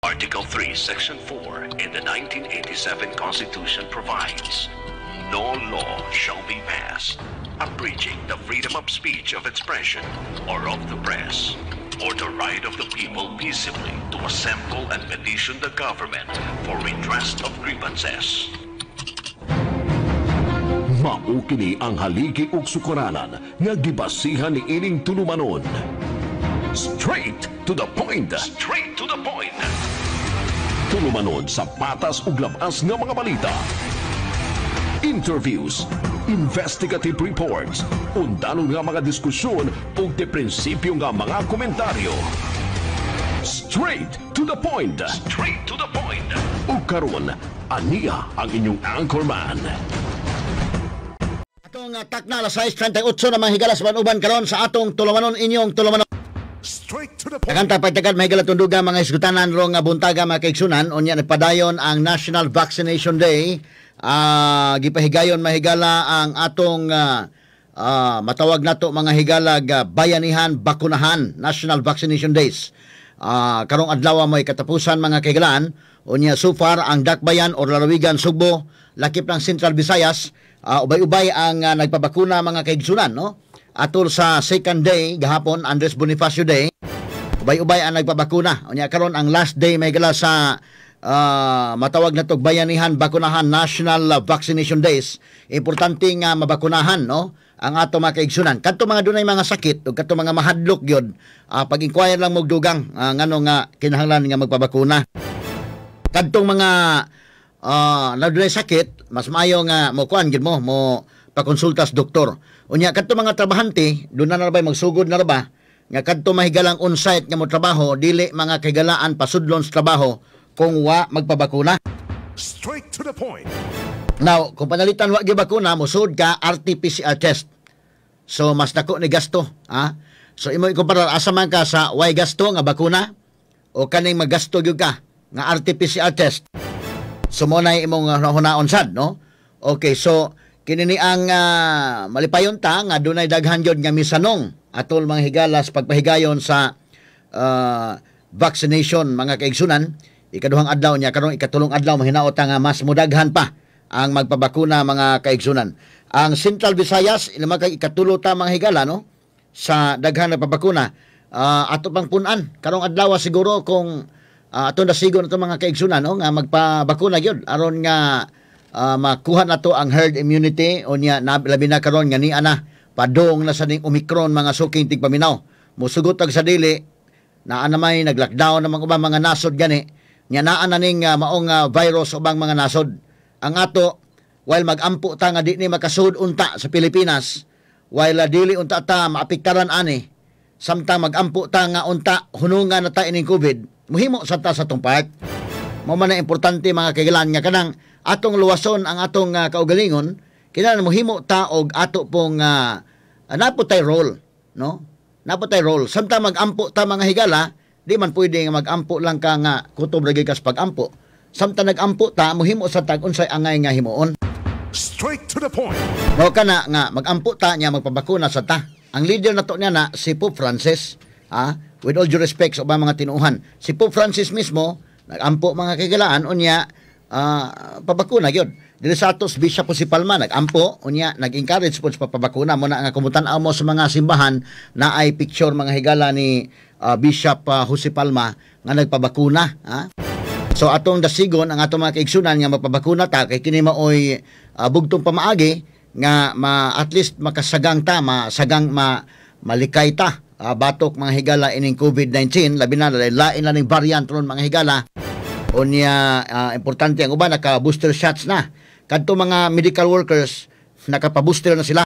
Article 3, Section 4 in the 1987 Constitution provides, "No law shall be passed abridging the freedom of speech, of expression, or of the press, or the right of the people peaceably to assemble and petition the government for redress of grievances." Mao kini ang haligi ug sukaranan nga gibasihan ni ining tulumanon. Straight to the point. Straight to the point. Tulumanon sa patas ug labas nga mga balita. Interviews, investigative reports, undanon nga mga diskusyon ug de prinsipyo nga mga komentaryo. Straight to the point. Straight to the point. Ug karon, ania ang inyong anchorman. Atong takna alas 6:38 na, mga higala, sa uban karon sa atong tulumanon, inyong tulumanon. Straight to the point. Kaganta pagtagad, mahigala tunduga mga isgutanan rong nga buntaga, mga kaigsunan. Unya nagpadayon ang National Vaccination Day. Gipahigayon, mahigala, ang atong matawag nato, mga higala, bayanihan bakunahan, National Vaccination Days. Karong adlaw mo'y katapusan, mga kahigalaan. Unya so far ang Dakbayan or lalawigan Sugbo, lakip ng Central Visayas, ubay-ubay ang nagpabakuna, mga kaigsunan, no? Atol sa second day gahapon, Andres Bonifacio Day, ubay-ubay ang nagpabakuna. Unya karon ang last day, may gala, sa matawag na tog bayanihan bakunahan, National Vaccination Days. Importante nga mabakunahan, no, ang ato mga kaigsunan. Kadto mga dunay mga sakit ug kadto mga mahadlok gyud, pag-inquire lang mo dugang ngano nga kinahanglan nga magpabakuna. Kadtong mga na dunay sakit, mas maayo nga mo kuan gyud mo mo pakonsulta sa doktor. Unya kadto mga trabahante, doon na ba magsugod na ra ba nga kadto mahigalang on-site nga mo trabaho, dili, mga kahigalaan, pasudlon sa trabaho kung wa magpabakuna. Straight to the point. Now, kung panalitan wa gibakuna, musud ka RT-PCR test. So mas dako ni gasto, ha? So imo ikumpara, asa man ka sa way gasto nga bakuna o kaning magasto gyud ka nga RT-PCR test. So mo na imong hunaon sad, no? Okay, so kini ni ang malipayon ta nga dunay daghan gyud nga misanong atol, mga higala, sa pagpahigayon sa vaccination, mga kaigsunan. Ikaduhang adlaw niya karon, ikatulong adlaw, mahinaot ta nga mas mudaghan pa ang magpabakuna, mga kaigsunan. Ang Central Visayas ilama kay ikatulo ta, mga higala, no, sa daghan na pabakuna. Ato pang punan karong adlaw siguro kung ato nasigon ato, mga kaigsunan, no, nga magpabakuna gyud aron nga makuha nato ang herd immunity. Unya na, labi na karon nga niya na padong na sa ning Omicron, mga suking tigpaminaw. Musugot og sa dili naa na may nag-lockdown na mga ubang mga nasod gani nya naa na ning maong virus ubang mga nasod. Ang ato, while magampo ta nga di ni makasud unta sa Pilipinas, while dili unta ta maapektaran ani, samtang magampo ta nga unta hunungan na ta ining COVID, muhimo sa ta sa atong part. Mao man na importante, mga kailan, nga kanang atong luwason ang atong kaugalingon, kinahanglan muhimo ta og ato pong napo tay role, no? Napo tay role. Samtang magampo ta, mga higala, di man pwede nga magampo lang ka nga kutob lagi ka sa pagampo. Samtang nagampo ta, muhimo sa tag unsay angay nga himuon. Straight to the point. Mao kana nga magampo ta niya magpabakuna sa ta. Ang leader nato niya na si Pope Francis, ah, with all due respect sa ubang mga tinuohan. Si Pope Francis mismo nagampo, mga kahigalaan, unya pabakuna gyud. Dili sa atos Bishop po si Palma nagampo, unya nag-encourage po sa pagpabakuna mo na nga kumutan-aw mo sa mga simbahan na ay picture, mga higala, ni Bishop Jose Palma nga nagpabakuna, ha? So atong dasigon ang atong mga kaigsunan nga magpabakuna ta kay kini maoy bugtong pamaagi nga ma at least makasagang ta, masagang, ma malikay ta batok, mga higala, ining COVID-19, labi na lain na ning variant ron, mga higala. Unya importante, ang uban naka booster shots na. Kadto mga medical workers, nakapa-booster na sila.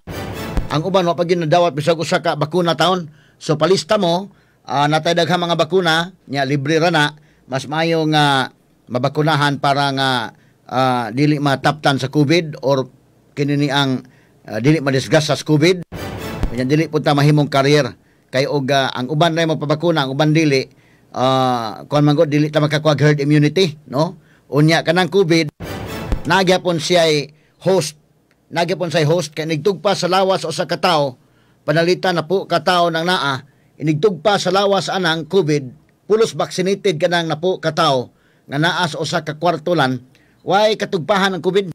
Ang uban wa pa gyud nadawat bisag usa ka bakuna taon. So palista mo, natay daghang mga bakuna nya, libre ra na, mas maayo nga mabakunahan para nga dili mataptan sa COVID or kini ni ang dili madisgrasya sa COVID. Unya dili pud ta mahimong carrier kay og ang uban na magpabakuna, ang uban dili, kuan man gud, dili ta makakuha herd immunity, no? Unya kanang COVID nagyapon siya host, nagyapon siya host kay nigtugpa sa lawas o sa katawo, panalitan na po katawo nang naa, inigtugpa sa lawas anang COVID. Pulos vaccinated kanang napo ka tawo nga naa sa usa ka kwarto lan, way katugpahan ang COVID.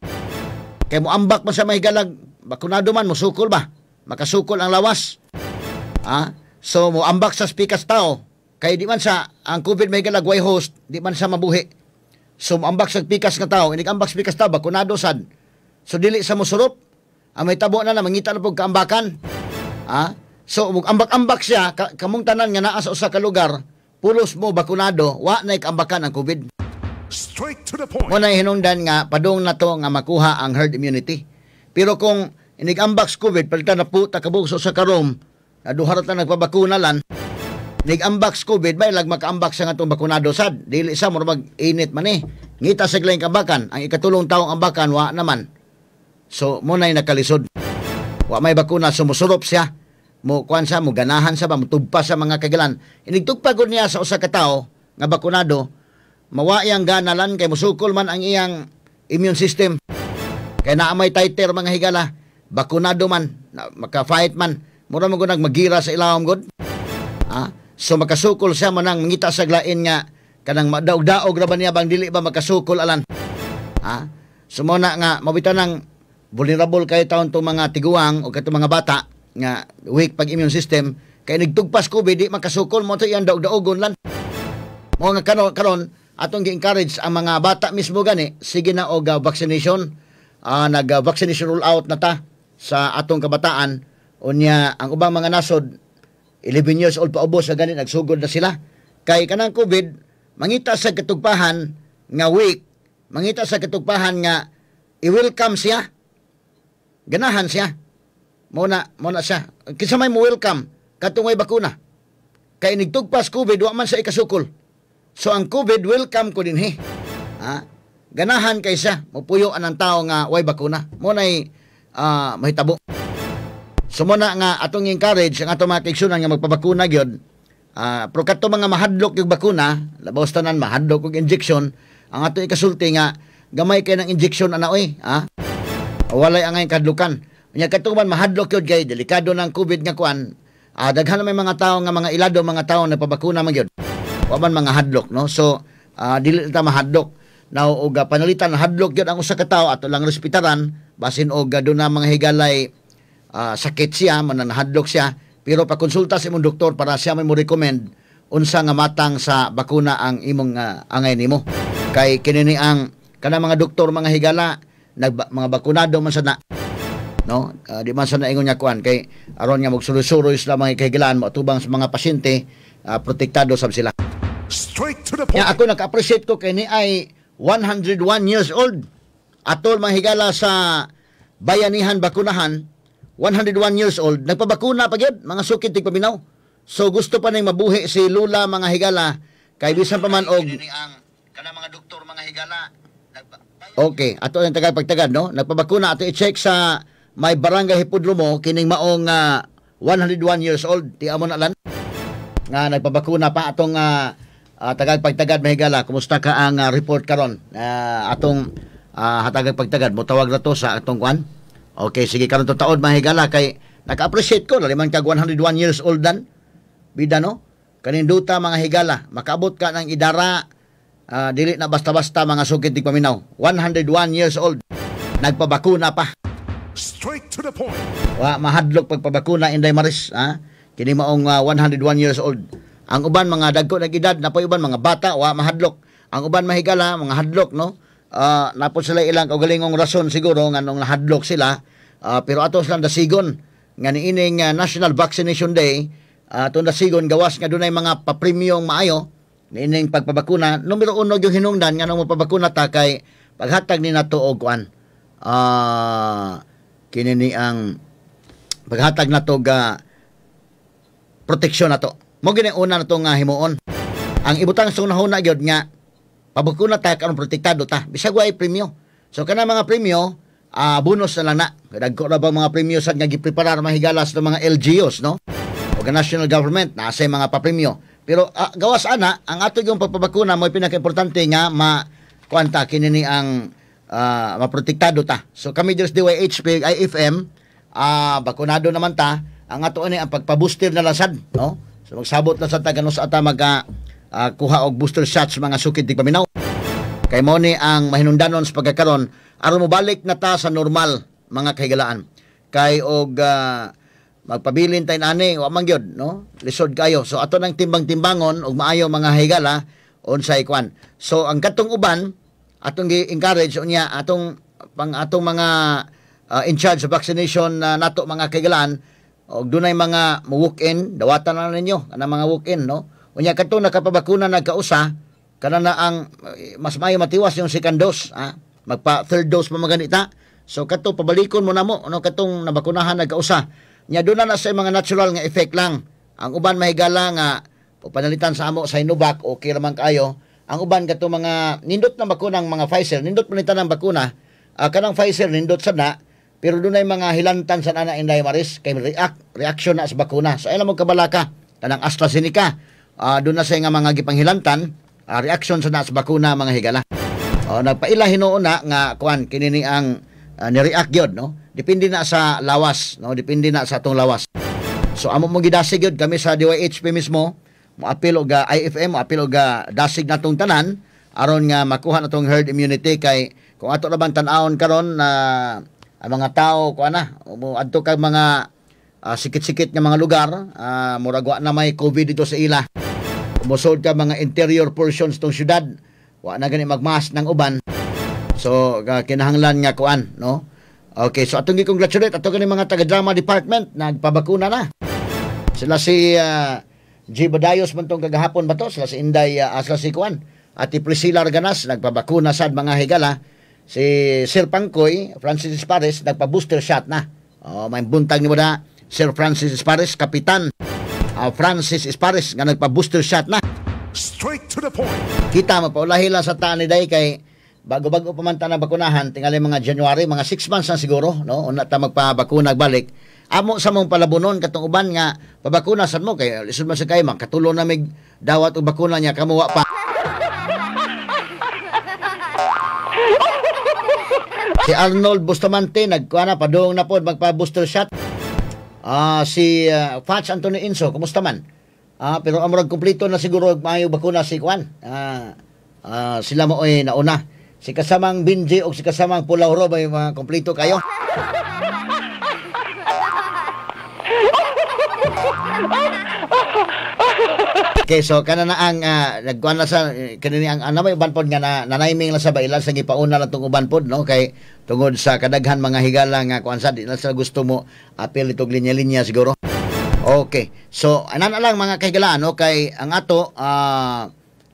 Kay moambak man sa mahigalag, bakunado man, musukol ba? Makasukol ang lawas. Ha? So moambak sa pikas tao, kay di man sa ang COVID, mahigalag, way host, di man sa mabuhi. So moambak sa pikas nga tao, inig ambak sa pikas tao, bakunado sad. So dili sa mosurop. Ang may tabo na na mangita na pog kaambakan. Ha? So ambak-ambak siya kamong tanan nga naa sa usa ka lugar, pulos mo bakunado, wa na kaambakan ang COVID. Straight to the point. Mo na hinungdan nga padung na to nga makuha ang herd immunity. Pero kung inig-ambak sa COVID, palitan na po ta kabuok sa usa ka room, na duha ra ta nagpabakuna lan, inig-ambak sa COVID, bay lag makaambak sa nga itong bakunado sad. Dili sa murag mag-init man eh. Ngita sa glaing kambakan, ang ikatulong taong ambakan, wa naman. So, mo na nakalisod. Wa may bakuna, sumusurop siya. Mo kuan siya, mo ganahan siya ba, mutugpa sa mga kagalan. Inigtugpa gud niya sa usa ka tawo nga bakunado, mawa iyang ganalan kay musukol man ang iyang immune system. Kay naa may titer, mga higala, bakunado man, na, maka-fight man, mura mo gud magira sa ilawom gud. Ah, so makasukol siya manang mangita sa glain nga kanang madaog-daog ra ba niya bang dili ba makasukol alan. Ah, so mo na nga mabita nang vulnerable kay taon tong mga tiguang o katong mga bata nga weak pag immune system kay nigtugpas COVID, di makasukol mo to iyang daog-daogon lan. Mo nga karon karon atong gi-encourage ang mga bata mismo gani, sige na og vaccination. Nag vaccination roll out na ta sa atong kabataan. Unya ang ubang mga nasod 11 years old paubos na gani nagsugod na sila. Kay kanang COVID mangita sa katugpahan nga weak, mangita sa katugpahan nga i-welcome siya. Ganahan siya. Mo na siya. Kinsa may mo welcome katong way bakuna? Kay nigtugpas COVID, wa man sa ikasukol. So ang COVID welcome ko dinhi. Ha? Ganahan kay siya mupuyo anang tao nga way bakuna. Mo nay mahitabo. So mo na nga atong encourage ang atong mga kaigsunan nga magpabakuna gyud. Pero kadto mga mahadlok yung bakuna, labaw sa tanan mahadlok og injection, ang ato ikasulti nga gamay kay ng injection ana oy, ha? Walay angay kadlukan. Nya kadto man mahadlok gyud kay delikado ng COVID nga kuan, daghan na may mga tao nga mga ilado, mga tao na pabakuna man gyud. Wa man mga hadlok, no? So dili ta mahadlok. Now og panalitan hadlok gyud ang usa ka tawo, ato lang respetaran basin og duna mga higalay sakit siya man nahadlok siya, pero pakonsulta sa imong doktor para siya may mo recommend unsa nga matang sa bakuna ang imong angay nimo. Kay kini ang kana mga doktor, mga higala, nag mga bakunado man sa na, no? Di man sa naingon nga kuan kay aron nga magsuroy-suroy sila, mga kahigalaan, mo atubang sa mga pasyente, protektado sab sila. Straight to the point. Nya ako naka-appreciate ko kay ni ay 101 years old. Atol, mga higala, sa Bayanihan Bakunahan, 101 years old, nagpabakuna pa gyud, mga sukid tigpaminaw. So gusto pa ning mabuhi si Lula, mga higala, kay bisan pa man og Kana mga doktor, mga higala. Okay, ato ang tagal pagtagad, no? Nagpabakuna, ato i-check sa may barangay Hipodromo kining maong 101 years old. Ti amo na lan nga nagpabakuna pa. Atong tagal pagtagad, mahigala, kumusta ka ang report karon? Atong hatagag pagtagad, motawag na to sa atong kuan. Okay, sige, karon to taod, mahigala, kay naka-appreciate ko laliman kag 101 years old dan. Bida, no? Kaninduta, mga higala, makaabot ka ng idara, dili na basta-basta, mga sukit tigpaminaw. 101 years old, nagpabakuna pa. Straight to the point. Wa mahadlok pagpabakuna, Inday Maris, ha? Kini maong 101 years old. Ang uban mga dagko nag edad, napoy uban mga bata wa mahadlok. Ang uban, mahigala, mga hadlok, no? Napod sila ilang kaugalingong rason siguro nga nung nahadlok sila, pero ato silang dasigon nga niining National Vaccination Day, atong dasigon gawas nga dunay mga papremyong maayo niining pagpabakuna. Numero uno yung hinungdan nga nung mapabakuna ta kay paghatag ni nato og kuan. Kini ni ang paghatag nato ga proteksyon nato. Mo gini una nato nga himuon. Ang ibutang sa unahuna gyud nga pabakuna ta karon protektado ta. Bisag way premyo. So kana mga premyo, bonus na lang na. Dagko ra ba mga premyo sad nga gipreparar, mahigala, sa mga LGUs, no? O national government na sa mga papremyo. Pero gawas ana, ang ato yung pagpabakuna mo pinaka-importante nga ma kuanta kini ni ang maprotektado ta. So kami diri sa DYHP IFM, bakunado naman ta. Ang ato ani ang pagpa-booster na lang sad, no? So magsabot lang sa ta ganos ata magka kuha og booster shots, mga suking tigpaminaw. Kay mao ni ang mahinungdanon sa pagkakaron aron mobalik na ta sa normal, mga kahigalaan. Kay og magpabilin tayo ani, wa man gyud, no, lisod kayo. So ato nang timbang-timbangon og maayo, mga higala, unsay kwan. So ang katong uban atong gi-encourage unya atong pang atong mga in charge sa vaccination nato, mga kahigalaan, og dunay mga mo walk-in, dawatan na ninyo kanang mga walk-in, no? Unya kadtong nakapabakuna nagkausa kana na ang mas maayo matiwas yung second dose, ah. Magpa third dose pa maganita. So kadto pabalikon mo na mo, no, katong nabakunahan nagkausa. Nya doon na sa mga natural nga effect lang. Ang uban, mahigala, nga o panalitan sa amo Sinovac, okay ra man kaayo. Ang uban kadto mga nindot na bakuna, ang mga Pfizer, nindot man ang bakuna. Kanang Pfizer nindot sad na, pero dunay mga hilantan sa ana, Inday Maris, kay reaction na sa bakuna. So ay mo kabalaka kanang AstraZeneca. Doon na sa nga mga gipanghilantan, reaction sa na sa bakuna, mga higala. Oh, nagpaila hinuon na nga kuan kini ni ang ni-react gyud, no. Depende na sa lawas, no, depende na sa atong lawas. So amo mo gidasig gyud kami sa DYHP mismo, moapil og IFM, moapil og dasig natong tanan aron nga makuha natong herd immunity, kay kung ato ra bang tan-awon karon na ang mga tao kuan na mo adto kag mga sikit-sikit nga mga lugar, murag wa na may COVID dito sa ila. Musod ka mga interior portions tong syudad, wa na gani magmask ng uban. So kinahanglan nga kuan, no? Okay, so atong gi-congratulate ato kani mga taga-drama department, nagpabakuna na. Sila si G. Badayos man tong kagahapon ba to? Sila si Inday, sila si kuan. Ate Priscilla Arganas, nagpabakuna sad, mga higala. Si Sir Pangkoy, Francis Pares, nagpa-booster shot na. Oh, may buntag ni mo na, Sir Francis Pares, Kapitan Francis Espares, nga nagpa-booster shot na. Straight to the point. Kita, magpaulahi lang sa taan ni Day kay bago-bago pa man ta na bakunahan, tingali mga January, mga 6 months na siguro, no? Una ta magpabakuna balik. Amo sa mong palabunon katong uban nga pabakuna sad mo kay lisod man sa kay makatulo na mig dawat og bakuna niya kamo wa pa. Si Arnold Bustamante nagkuha na, padung na pod magpa-booster shot. Si Fats Antonio Inso, kumusta man? Pero ang murag kumpleto na siguro og maayo bakuna si kuan. Sila mo ay nauna. Si kasamang Binji o si kasamang Pulaw Rob ay mga kumpleto kayo. Okay, so kana na ang nagkuan na sa kanini ang ano may uban pod nga na nanayming lang sa bailan sa gipauna lang tong uban pod, no, kay tungod sa kadaghan mga higala nga kuan sa di lang sa gusto mo apil itong linya-linya siguro. Okay. So anan na lang, mga kahigalaan, no, kay ang ato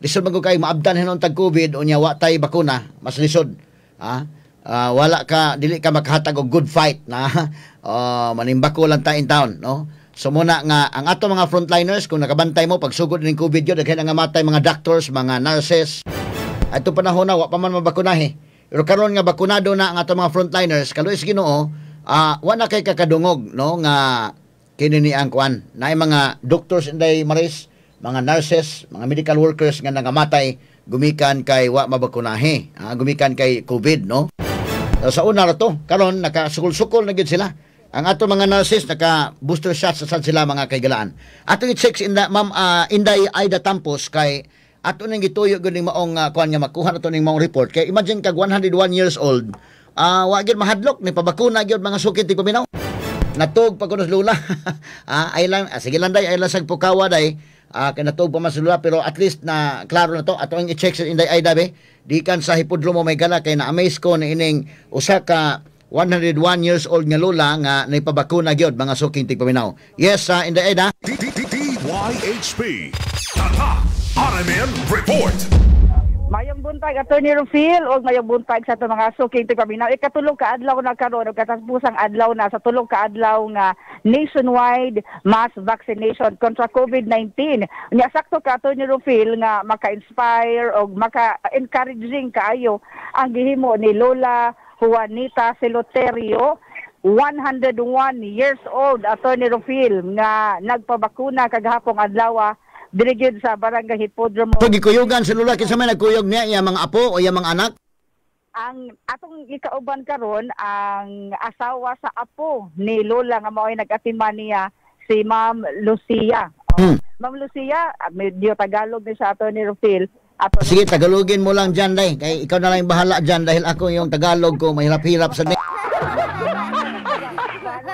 lisod man kay maabdan hinon tag COVID unya wa tay bakuna, mas lisod. Wala ka, dili ka makahatag og good fight na manimbako lang ta in town, no? So muna nga ang ato mga frontliners, kung nakabantay mo pagsugod ning COVID yun, daghan nga matay mga doctors, mga nurses. Ato panahon na wa pa man mabakunahi. Pero karon nga bakunado na ang ato mga frontliners, kaluoy sa Ginoo, wa na kay kakadungog, no, nga kini ni ang kuan. Naay mga doctors, Inday Maris, mga nurses, mga medical workers nga nangamatay gumikan kay wa mabakunahi, gumikan kay COVID, no? Sa una ra to, karon nakasukol-sukol na gyud sila. Ang ato mga nurses naka booster shots sa sad sila, mga kaigalaan. Ato i-check inda Ma'am Inday Aida Tampos kay ato ning gituyo gyud ning maong kuan nga makuha nato ning maong report, kay imagine kag 101 years old, wa gyud mahadlok ni pabakuna gyud, mga sukit ti paminaw. Natug pa kuno lula. Ay lang, sige lang day, ay lang sag pukawa day. Kay natug pa man sa lula, pero at least na klaro na to. Ato ang i-check sa Inday Aida be. Dikan sa hipodromo may gala kay na-amaze ko ni ining usa ka 101 years old nga lola nga naipabakuna gyud, mga suking tigpaminaw. Yes, Inday Aida. DYHP. Tatak RMN Report. Mayong buntag, Attorney Rufil, o mayong buntag sa itong mga suking tigpaminaw. Ikatulong ka adlaw na karon o katapusang adlaw na sa tulong ka adlaw nga nationwide mass vaccination kontra COVID-19. Nya sakto ka, Attorney Rufil, nga maka-inspire o maka-encouraging kaayo ang gihimo ni Lola Juanita Celoterio, 101 years old, Attorney Rufil, nga nagpabakuna kagahapong adlaw diri gyud sa Barangay Hipodromo. So gikuyugan si Lola, kinsa may nagkuyog niya, iya mga apo o iya mga anak? Ang atong gikauban karon ang asawa sa apo ni Lola nga mao'y nag-atiman niya, si Ma'am Lucia. Ma'am Lucia, medyo Tagalog ni siya, Attorney Rufil. Attorney Sige, Tagalogin mo lang dyan, day. Kay ikaw na lang yung bahala dyan dahil ako yung Tagalog ko, mahirap-hirap sa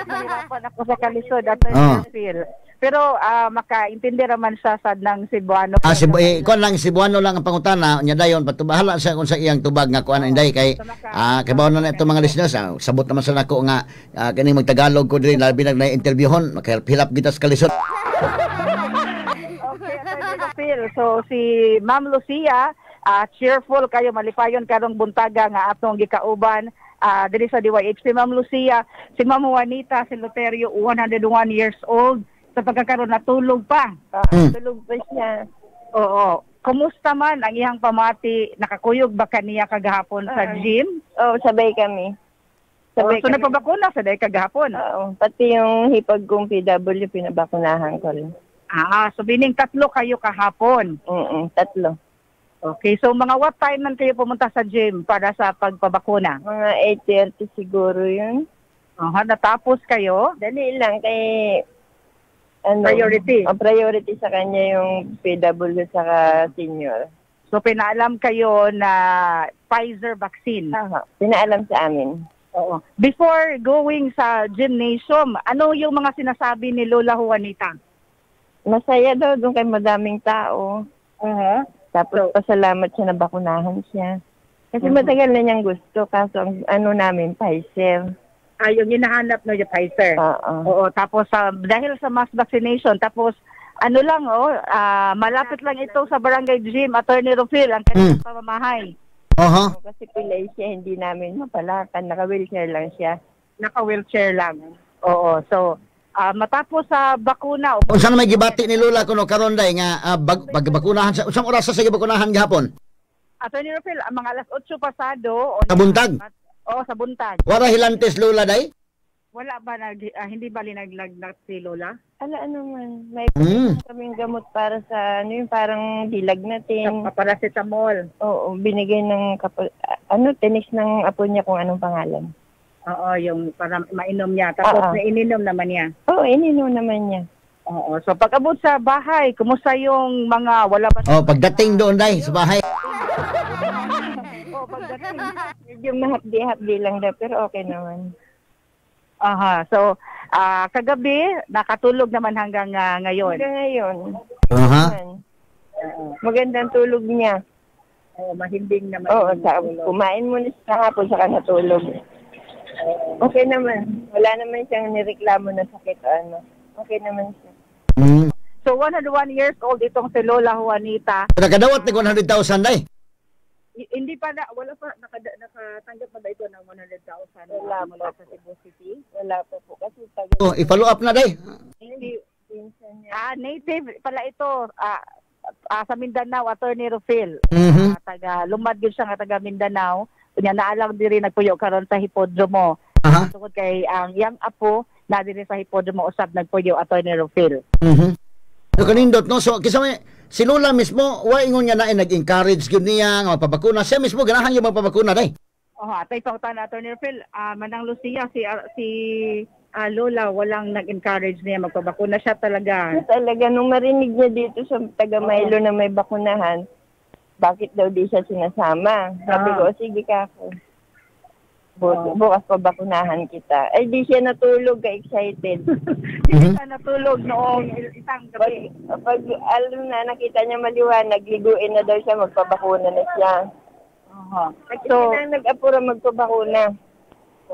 Nahirapan ako sa kalisod, Attorney Rufil. Pero makaintindi raman siya sa ng Cebuano. Ah, Cebu, eh, kuan lang, Cebuano lang ang pangutana nya dayon patubahala siya kung sa iyang tubag nga kuan, inday, kay kay bawon na na ito mga listeners, sabot naman sa nako nga kining magtagalog ko diri, labi na interviewhon, makahirap kita sa kalisod. Okay, Attorney Rufil. So si Ma'am Lucia, cheerful kayo, malipayon karong buntaga nga atong gikauban diri sa DYHP. Ma'am Lucia, si Ma'am Juanita, si Loterio, 101 years old. Sa pagkakaroon natulog pa. Tulog pa siya. Oo. Kumusta man ang iyang pamati? Nakakuyog ba kaniya kagahapon sa gym? Oo, sabay kami. Sabay Oh, so kami. nagpabakuna sa day kagahapon? Oo, pati yung hipag kong PW, pinabakunahan ko rin. Ah, so bining tatlo kayo kahapon. Tatlo. Okay, so mga what time man kayo pumunta sa gym para sa pagpabakuna? Mga 8:30 siguro yun. Aha, natapos kayo? Dali lang kay ano, Priority. Ang priority sa kanya yung PW saka senior. So pinaalam kayo na Pfizer vaccine. Aha, pinaalam sa amin. Oo. Before going sa gymnasium, ano yung mga sinasabi ni Lola Juanita? Masaya daw doon kay madaming tao. Tapos pasalamat siya na bakunahan siya. Kasi matagal na niyang gusto, kaso ang ano namin, Pfizer. Ah, yung hinahanap no, yung Pfizer. Oo. Oo, tapos dahil sa mass vaccination, tapos ano lang oh, malapit lang ito sa Barangay Gym, Attorney Rufil, ang kanilang pamamahay. Kasi pilay siya, hindi namin mapalakan. Naka-wheelchair lang siya. Naka-wheelchair lang. Oo, so matapos sa bakuna, Unsa na may gibati ni Lola kuno karon, day, nga pagbakunahan sa unsang oras sa gibakunahan gihapon? Attorney Rufil, ang mga alas 8 pasado. O, Sa buntag? Oo, sa buntag. Wara hilantes Lola, day? Wala ba, hindi ba linaglagnat si Lola? Ala, ano man, may kaming gamot para sa, ano yung parang dilagnatin. Sa paracetamol. Oo, binigay ng, ano, tinis ng apo niya kung anong pangalan. Oo, yung para mainom niya. Tapos naininom naman niya. Oo, ininom naman niya. Oo. So pag abot sa bahay, kumusta yung mga wala ba? Oh, pagdating doon, day, sa bahay. Oo, pagdating. Medyo mahapdi-hapdi lang daw, pero okay naman. Aha. So, kagabi nakatulog naman hanggang ngayon. Hanggang ngayon. Aha. Naman. Magandang tulog niya. Oo, mahimbing naman Oo, yung tulog. Kumain muna siya kahapon, saka natulog. Okay naman. Wala naman siyang nireklamo na sakit o ano. Okay naman siya. So 101 years old itong si Lola Juanita. Nakadawat ni 100,000, day. Hindi pa na, wala pa, nakatanggap na ba ito ng 100,000 Wala mula pa sa Cebu City? Wala pa po. Kasi pag Oh, i-follow up na, day. Hindi. Pinsan niya. Ah, native pala ito. Sa Mindanao, Attorney Rufil. Taga Lumad yun siya nga taga Mindanao. Kunya naalang diri nagpuyo karon sa Hipodromo. Tungod kay ang iyang apo na diri sa Hipodromo usab nagpuyo, Attorney Rufil. So kanindot, no. So kisa may si Lola mismo wa ingon niya na nag-encourage gyud niya nga magpabakuna. Siya mismo ganahan yung magpabakuna, day. Oh, atay pangutana, Attorney Rufil, Manang Lucia, si Lola walang nag-encourage niya magpabakuna, siya talaga? Talaga, nung marinig niya dito sa taga Milo na may bakunahan, bakit daw di siya sinasama? Sabi ko, "O, sige ka ako. Bukas pa bakunahan kita." Ay, di siya natulog, ka-excited. Hindi siya natulog noong isang gabi. Pag alam na, nakita niya maliwanag, liguin na daw siya, magpabakuna na siya. So, So, na nag-apura magpabakuna.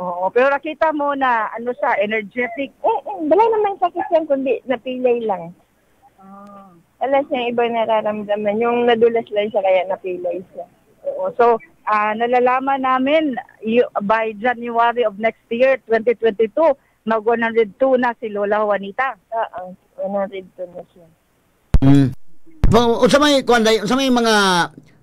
Oo, pero nakita mo na ano siya, energetic. Eh, eh, wala naman sakit yan, kundi napilay lang. Wala siyang ibang nararamdaman. Yung nadulas lang siya, kaya napilay siya. Oo. So, nalalaman namin by January of next year, 2022, mag 102 na si Lola Juanita. Oo, 102 na siya. Unsa may kuan, day, unsa may mga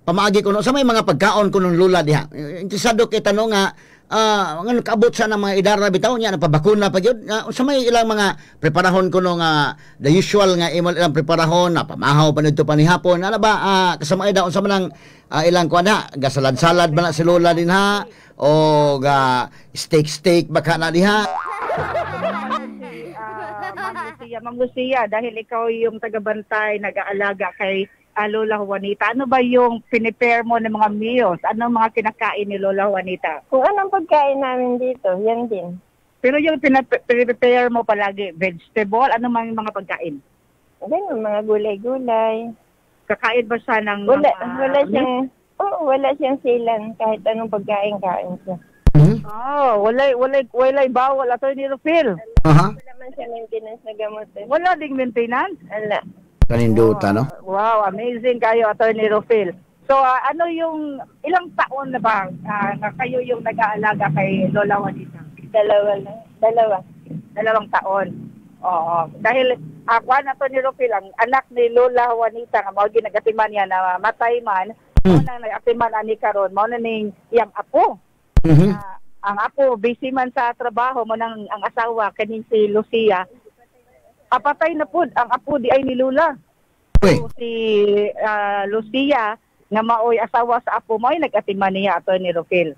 pamaagi kuno, unsa may mga pagkaon kuno Lola diha? Interesado kay tanong nga ngano kaabot sa ng mga idara bitaw niya napabakuna pa gyud. Unsa may ilang mga preparahon kuno nga the usual nga imo ilang preparahon na pamahaw pa nidto panihapon ana ba, kasama ida unsa man ang ilang kuan ha, gasalad-salad ba na si Lola din ha o ga steak steak ba ka na diha? Si Ma'am Lucia. Lucia, Ma'am Lucia, dahil ikaw yung tagabantay, nag-aalaga kay Lola Juanita, ano ba yung pinipare mo ng mga meals? Ano mga kinakain ni Lola Juanita? Kung anong pagkain namin dito, yan din. Pero yung pinipare mo palagi, vegetable, ano mang mga pagkain? Ganun, mga gulay-gulay. Kakain ba siya ng Wala, mga wala siyang, oh, wala siyang silan. Kahit anong pagkain, kain siya. Oh, walay bawal, Attorney Rufil. Aha. Wala man siya maintenance na gamot eh. Wala ding maintenance. Wala. Kaninduta, no? Wow, amazing kayo, Attorney Rufil. So, ano yung, ilang taon na ba na kayo yung nag-aalaga kay Lola Juanita? Dalawa lang. Dalawa. 2 taon. Oo. Dahil, kuan, Attorney Rufil, ang anak ni Lola Juanita, nga mao ginagatiman niya na matay man, mao nang nagatiman ani karon, mao na ning iyang apo. Ang apo, busy man sa trabaho, mo nang ang asawa, kaning si Lucia. Apatay na pud ang apo di ay ni Lola. Uy. So, si Lucia, nga maoy asawa sa apo, maoy nag-atiman niya, Attorney Rufil.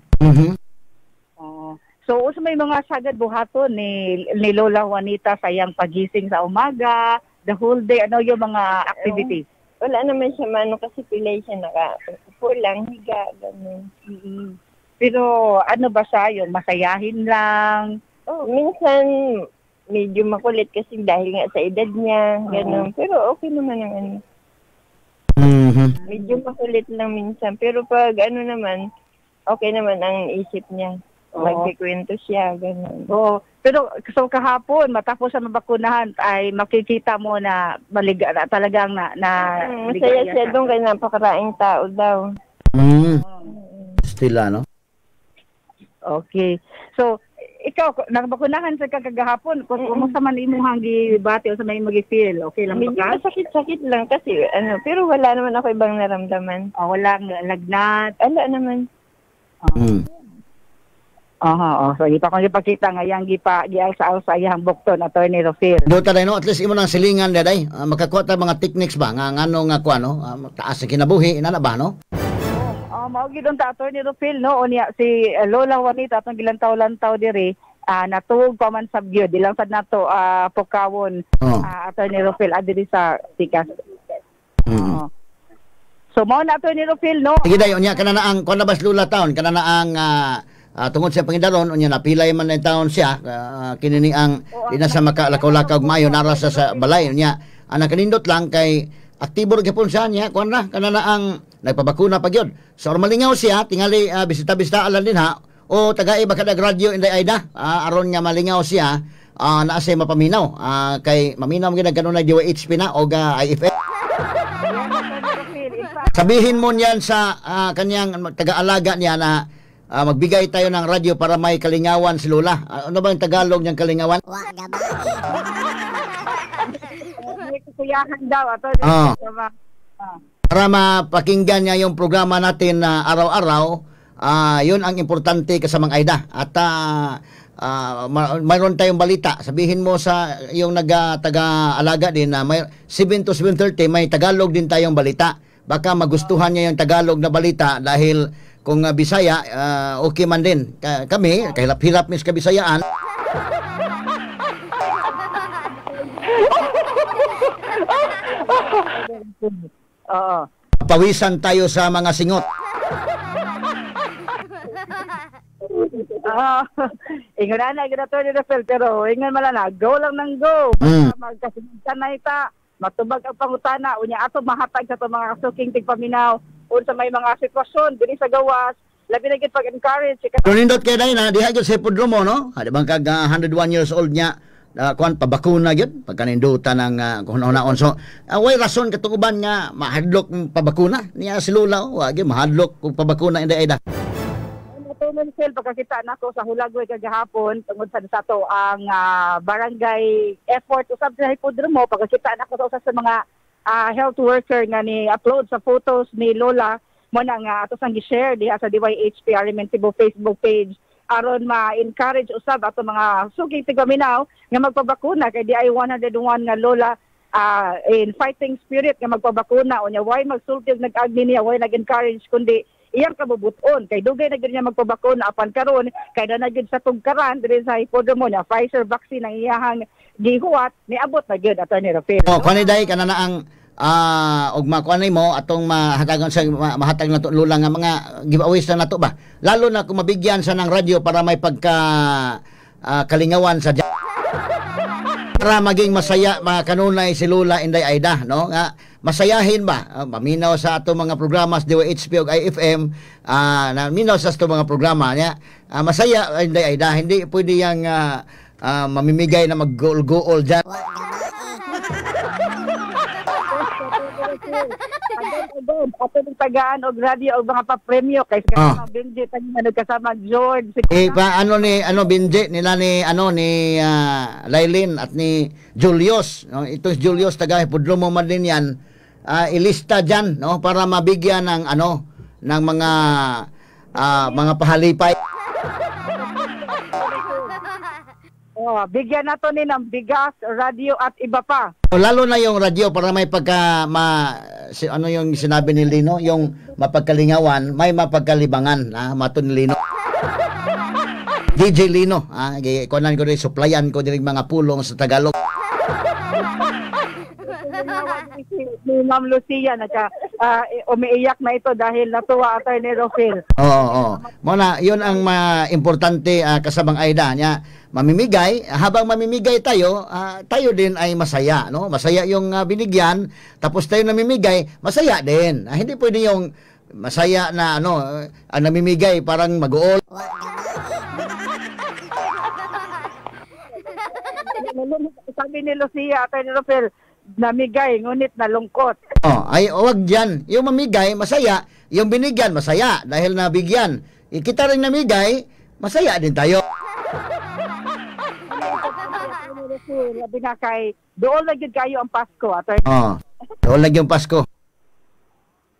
Oo. So, usa may mga sagad buhaton ni Lola Juanita sa iyang pagising sa umaga, the whole day, ano yung mga activities? Wala naman siya mano kasi pilay siya, naka-upo lang, higa, ganun. Pero ano ba siya, yung masayahin lang? Oh, minsan medyo makulit kasi dahil nga sa edad niya, ganun. Pero okay naman ang ano. Medyo makulit lang minsan. Pero pag ano naman, okay naman ang isip niya. Magkikwento siya, ganun. Oo. Pero so kahapon, matapos sa mabakunahan, ay makikita mo na maliga, na talagang na Masaya siya doon kaya napakaraing tao daw. Stila, no? Okay. So, ikaw, nagbakunahan sa kagahapon, kung kumusta man imong gibati o sa may magi-feel, okay lang ba Medyo ka? masakit-sakit lang kasi, ano, pero wala naman ako ibang naramdaman. Oh, walang lagnat? Wala naman. Aha, oh. So, ipa kong ipakita nga yang gipa gialsa-alsa iyang bukton, Attorney Rufil. Do ta no, at least imo nang silingan daday. Makakuha ta mga techniques ba nga ngano nga kuan, no? Taas ang kinabuhi inana ba, no? Oh, mao gid unta, Attorney Rufil, no? Unya si Lola Juanita atong gilantaw-lantaw diri, natuog pa man sa gyud, di lang sad nato pukawon, Attorney Rufil adiri sa tikas. So mao na, Attorney Rufil, no? Sige day, unya kana na ang kuan na ba si Lola taon, kana na ang tungod sa pangidaron, unya napilay man na taon siya, kini ni ang di na sa makalakaw-lakaw maayo nara sa balay unya. Ang nakanindot lang kay aktibo ra gyapon siya niya, kuan na kana na ang nagpabakuna pa gyud. So malingaw siya tingali bisita-bisita alan din ha o tagay ba kada radyo inday Aida, aron nga malingaw siya, naa siya mapaminaw, kay maminaw man gyud kanunay DYHP na og IFM. Sabihin mo niyan sa kanyang taga-alaga niya na magbigay tayo ng radyo para may kalingawan si Lola. Ano ba ang Tagalog niyang kalingawan? May kasiyahan daw. Ato, Para mapakinggan niya yung programa natin na araw-araw, yun ang importante kasamang Aida. At mayroon tayong balita. Sabihin mo sa yung taga-alaga din na may 7 to 7:30 may Tagalog din tayong balita. Baka magustuhan niya yung Tagalog na balita dahil kung Bisaya, okay man din. Kami, kahirap-hirap mis kabisayaan. Oo. Pawisan tayo sa mga singot. Ingon na, ingon na, Attorney Rufil, pero ingon man na, go lang ng go. Magkasinuntan na ita, matubag ang pangutana, unya ato mahatag sa itong mga kasuking tigpaminaw, unsa may mga sitwasyon diri sa gawas, labi na gyud pag-encourage. Pero nindot kay dai na diha gyud sa hipodromo, no? Di bang kag 101 years old niya, kuan pabakuna gyud pagkanindutan ng kunaon. So way rason katong uban nga mahadlok pabakuna niya si Lola, wa gyud mahadlok kung pabakuna inday Aida. Attorney Rufil, pagkakita nako sa Hulagway kagahapon tungod sa ato ang barangay effort usab sa hipodromo, pagkakita nako sa usa sa mga health worker nga ni upload sa photos ni Lola mo na nga ato sang gi-share diha sa DYHP RMN Cebu Facebook page aron ma-encourage usab ato mga suking tigpaminaw nga magpabakuna kay di ay 101 nga Lola in fighting spirit nga magpabakuna. Unya way magsulti og nag-agni niya, way nag-encourage kundi iyang kabubuton kay dugay na gyud niya magpabakuna apan karon kay na gyud sa tugkaran diri sa hipodromo niya Pfizer vaccine ang iyahang gihuwat niabot na gyud, Attorney Rufil. Oh, kuan day kana na ang og makuan mo atong mahatagan sa mahatag nato Lola nga mga giveaways na nato ba. Lalo na kung mabigyan sa ng radyo para may pagka kalingawan sa para maging masaya mga kanunay si Lola Inday Aida, no? Nga masayahin ba? Maminaw sa ato mga programa sa DYHP ug IFM, naminaw sa ato mga programa niya. Masaya Inday Aida, hindi pwede yang mamimigay na mag-goal-goal dyan. Ato ng tagaan og radyo og mga papremyo kay kasama Benji tayo kasama George. Eh pa ano ni Benji nila ni ano ni Lailin at ni Julius, no? Ito si Julius taga Hipodromo man din yan. Ilista diyan, no, para mabigyan ng ano ng mga mga pahalipay. Oh, bigyan nato ni ng bigas, radyo at iba pa. Lalo na yung radyo para may pagka ano yung sinabi ni Lino, yung mapagkalingawan, may mapagkalibangan, mato ni Lino. DJ Lino, kunan ko rin, supplyan ko din mga pulong sa Tagalog. Ni Ma'am Lucia nagka umiiyak na ito dahil natuwa Attorney Rufil. Oo. Muna, 'yun ang importante kasamang Aida niya. Mamimigay, habang mamimigay tayo, tayo din ay masaya, no? Masaya yung binigyan, tapos tayo namimigay, masaya din. Hindi pwede yung masaya na ano, namimigay parang mag-uol. Sabi ni Lucia, Attorney Rufil, namigay ngunit nalungkot. Oh, ay wag diyan. Yung mamigay masaya, yung binigyan masaya dahil nabigyan. Kita rin namigay, masaya din tayo. Labi na kay dool na gyud kayo ang Pasko, Attorney. Oh, dool na gyud Pasko.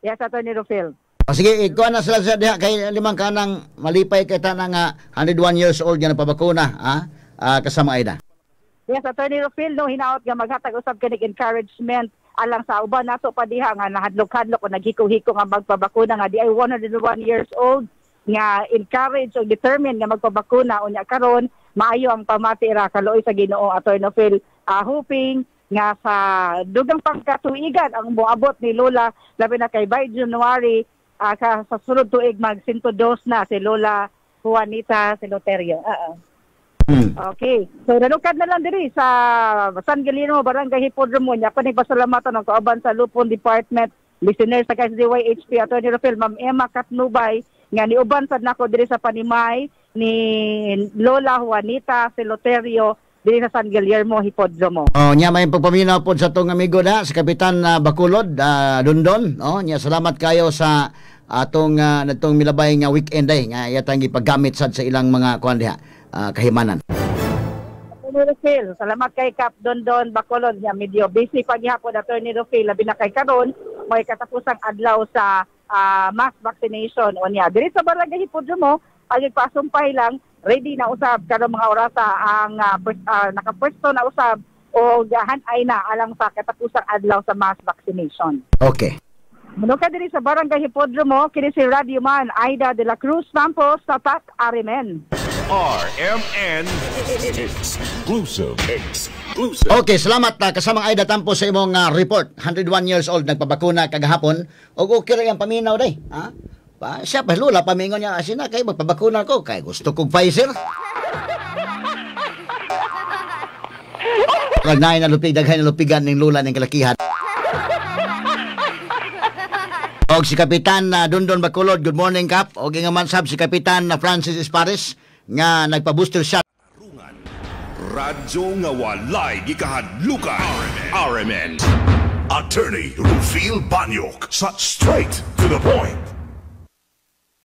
Yes, Attorney Rufil. O sige, ikuha na sila sa diha kay limang kanang malipay kay tanang 101 years old nga nagpabakuna, kasama Aida. Yes, Attorney Rufil, no, hinaot nga maghatag usab kinig encouragement alang sa uban nato pa diha nga nahadlok-hadlok o naghiko-hiko nga magpabakuna nga di ay 101 years old nga encourage o determined nga magpabakuna unya karon maayo ang pamati ra kaluoy sa Ginoo, Attorney Rufil, hoping nga sa dugang pangkatuigan ang moabot ni Lola labi na kay by January sa sunod tuig mag 102 na si Lola Juanita Celoterio. Okay. So nanukad na lang diri sa San Galino, Barangay Hipodromo. Nya pa ni pasalamatan ang kauban sa Lupon Department listeners sa DYHP Attorney Rufil, Ma'am Emma Katnubay nga niuban sad nako diri sa panimay ni Lola Juanita Celoterio diri sa San Guillermo Hipodromo. Oh, nya may pagpaminaw pod sa tong amigo da si Kapitan Bacolod Dondon, oh, nya salamat kayo sa atong natong milabay nga weekend ay nga yatang gipaggamit sad sa ilang mga kuan diha. Kahimanan. Attorney Rufil, salamat kay Cap Dondon Bacolod nga medyo busy paghihapon Attorney Rufil, labi na kay karon may katapusang adlaw sa mass vaccination unya. Diri sa Barangay Hipodromo, ay pasumpay lang, ready na usab karon mga orasa ang nakapwesto na usab o hanay na alang sa katapusang adlaw sa mass vaccination. Okay. Muno ka diri sa Barangay Hipodromo, kini si Radio Man Aida de la Cruz Campos sa Tatak Arimen. RMN Exclusive. Exclusive. Okay, salamat kasamang Aida Tampo sa imong report. 101 years old nagpabakuna kagahapon. Og okay ra yang paminaw day. Ha? Pa siya pa Lola pamingon niya asina kay magpabakuna ko kay gusto kog Pfizer. Kanay na lupig daghay na lupigan ning Lola ning kalakihan. Og si Kapitan Dondon Bacolod, good morning Kap. Og nga man sab si Kapitan Francis Espares nga nagpa-booster shot. Radyo nga walay gikahadlukan. RMN. Attorney Rufil Banyok sa Straight to the Point.